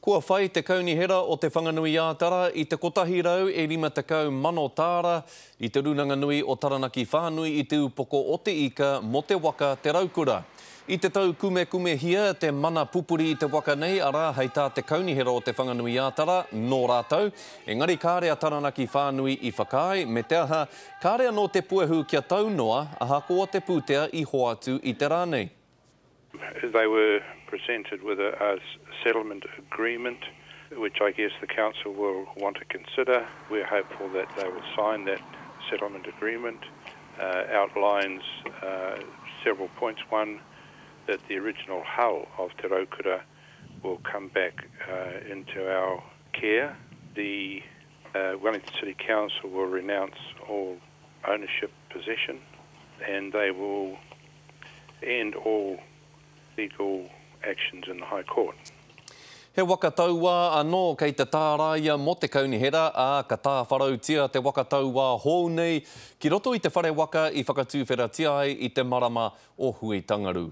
Kua whai te Kaunihera o Te Whanganui-ā-Tara i te 150,000 tāra i Te Rūnanga Nui o Taranaki Whānui i Te Upoko o Te Ika mō te waka Te Raukura. I te taukumekumehia te mana pupuri i te waka nei, arā, hei tā te Kaunihera o Te Whanganui-ā-Tara, nō rātou. Engari kāre a Taranaki Whānui i whakaae, me te aha, kāre anō te puehu kia tau noa, ahakoa te pūtea i hoatu i te rā nei. They were presented with a, a settlement agreement, which I guess the council will want to consider. We're hopeful that they will sign that settlement agreement. Uh, outlines uh, several points. One, that the original hull of Te Raukura will come back uh, into our care. The uh, Wellington City Council will renounce all ownership possession and they will end all legal actions in the High Court. He waka tauā anō kei te tāraia mō te kaunihera, ā, ka tāwharautia te waka tauā hou nei ki roto i te whare waka i whakatuwheratia ai i te marama o Huitangaru.